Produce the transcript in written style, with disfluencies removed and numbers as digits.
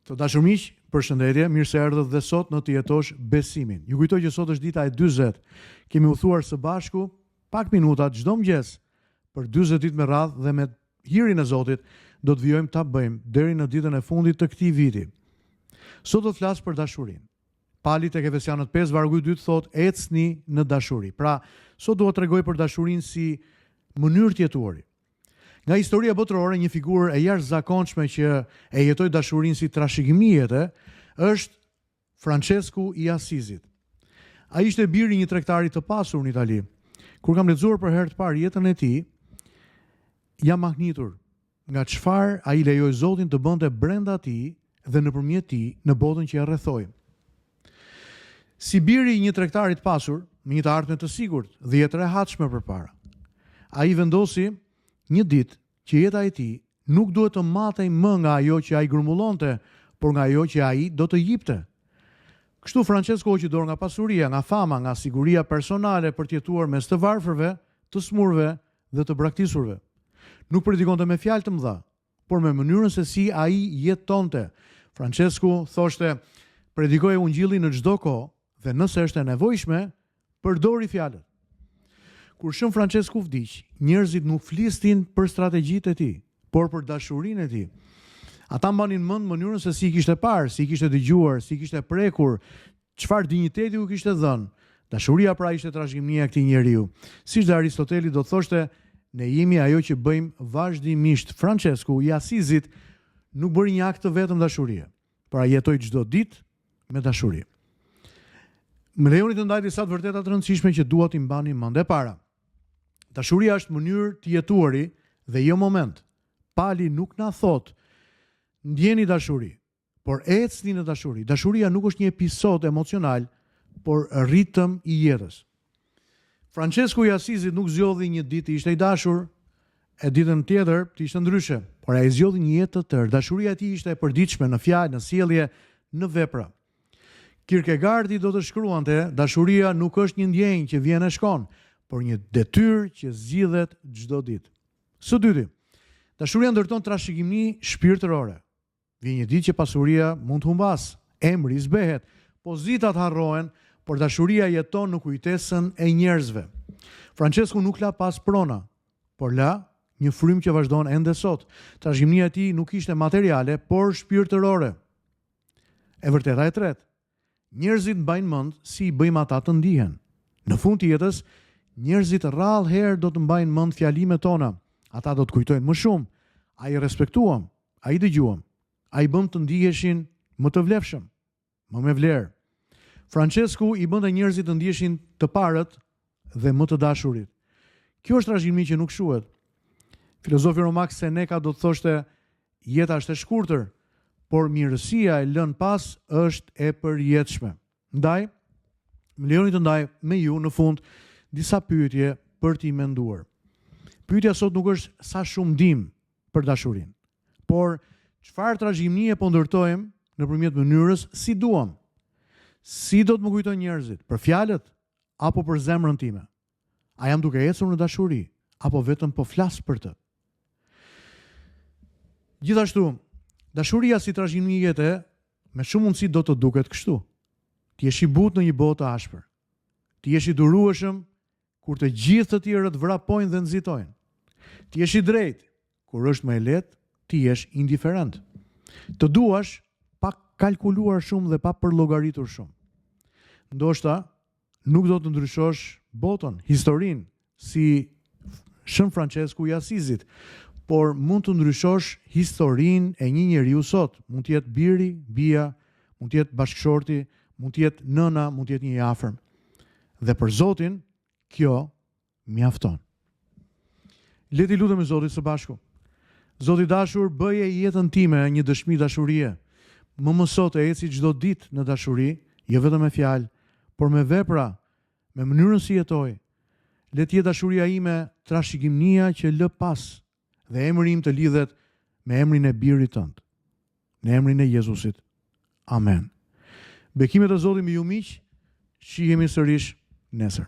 Të dashur miq, përshëndetje, mirë se erdhët dhe sot në të jetosh besimin. Ju kujtoj që sot është dita e 40. Kemi udhëtuar së bashku pak minuta çdo mëngjes për 40 ditë me radhë dhe me hirin e Zotit do të vijojmë ta bëjmë deri në ditën e fundit të këtij viti. Sot do të flas për dashurinë. Pali tek Efesianët 5 vargu i dytë thotë ecni në dashuri. Pra, sot dua të tregoj për dashurinë si mënyrë të jetuari. Nga historia botërore, një figurë e jashtëzakonshme që e jetoi dashurinë si trashëgimi jete është Francesku i Asizit. Ai ishte biri i një tregtari të pasur në Itali. Kur kam lexuar për herë të parë jetën e tij, jam mahnitur nga çfarë ai lejoi Zotin të bënte brenda tij dhe nëpërmjet tij në botën që e rrethoi. Si biri i një tregtari të pasur, me një të ardhme të sigurt dhe jetë të rehatshme përpara. Ai vendosi një ditë që jeta e tij nuk duhet të matej më nga ajo që ai grumbullonte, por nga ajo që ai do të jipte. Kështu Francesku hoqi dorë nga pasuria, nga fama, nga siguria personale për të jetuar mes të varfërve, të sëmurëve dhe të braktisurve. Nuk predikonte me fjalë të mëdha, por me mënyrën se si ai jetonte. Francesku thoshte, predikoje ungjillin në çdo kohë dhe nëse është e nevojshme, përdori fjalët. Kur Shën Francesku vdiq, njerëzit nuk flisnin për strategjitë e tij, por për dashurinë e tij. Ata mbanin mend mënyrën se si i kishte parë, si i kishte dëgjuar, si i kishte prekur, Çfarë dinjiteti u kishte dhënë? Dashuria pra ishte trashëgimia e këtij njeriu. Siç dhe Aristoteli do të thoshte, ne jemi ajo që bëjmë vazhdimisht. Françesku i Asizit nuk bëri një akt të vetëm dashurie, por ai jetoi çdo ditë me dashuri. Më lejoni të ndaj disa të vërteta të rëndësishme që dua t'i mbani mend. E para, dashuria është mënyrë të jetuari dhe jo moment. Pali nuk na thotë ndjeni dashuri, Por ecni në dashuri. Dashuria nuk është një episod emocional, por ritëm i jetës. Francesku i Asizit nuk zgjodhi një ditë të ishte i dashur, e ditën tjetër të ishte ndryshe, por ai zgjodhi një jetë të tërë. Dashuria e tij ishte e përditshme në fjalë, në sjellje, në vepra. Kierkegaardi do të shkruante, dashuria nuk është një ndjenjë që vjen e shkon, por një detyrë që zgjidhet çdo ditë. Së dyti, dashuria ndërton trashëgimi shpirtërore. Vjen një ditë që pasuria mund të humbasë, emri zbehet, pozitat harrohen, por dashuria jeton në kujtesën e njerëzve. Francesku nuk la pas prona, por la një frymë që vazhdon ende sot. Trashëgimia e tij nuk ishte materiale, por shpirtërore. E vërteta e tretë, Njerëzit mbajnë mend si i bëjmë ata të ndihen. Në fund të jetës, njerëzit rrallë herë do të mbajnë mend fjalimet tona. Ata do të kujtojnë më shumë, a i respektuam, a i dëgjuam, a i bëmë të ndiheshin më të vlefshëm, më me vlerë. Francesku i bënte njerëzit të ndiheshin të parët dhe më të dashurit. Kjo është trashëgimi që nuk shuhet. Filozofi romak Seneka do të thoshte jeta është e shkurtër, por mirësia e lënë pas është e përjetshme. Ndaj, më lejoni të ndaj me ju në fund disa pyetje për t'i menduar. Pyetja sot nuk është sa shumë dimë për dashurinë, por çfarë trashëgimie po ndërtojmë nëpërmjet mënyrës si duam. Si do të më kujtojnë njerëzit? Për fjalët apo për zemrën time? A jam duke ecur në dashuri apo vetëm po flas për të? Gjithashtu, dashuria si trashëgimi jete me shumë mundësi do të duket kështu. Të jesh i butë në një botë të ashpër. Të jesh i durueshëm kur të gjithë të tjerët vrapojnë dhe nxitojnë. Të jesh i drejtë kur është më e lehtë të jesh indiferent. Të duash pa kalkuluar shumë dhe pa përllogaritur shumë. Ndoshta nuk do të ndryshosh botën, historinë, si Shën Francesku i Asizit, por mund të ndryshosh historinë e një njeriu sot. Mund të jetë biri, bija, mund të jetë bashkëshorti, mund të jetë nëna, mund të jetë një i afërm. Dhe për Zotin, kjo mjafton. Le t'i lutemi Zotit së bashku. Zot i dashur, bëje jetën time një dëshmi dashurie. Më mëso të eci çdo ditë në dashuri, jo vetëm me fjalë, por me vepra, me mënyrën si jetoj. Le të jetë dashuria ime trashëgimnia që lë pas dhe emri im të lidhet me emrin e Birit tënd. Në emrin e Jezusit. Amen. Bekimet e Zotit mbi ju miq, shihemi sërish nesër.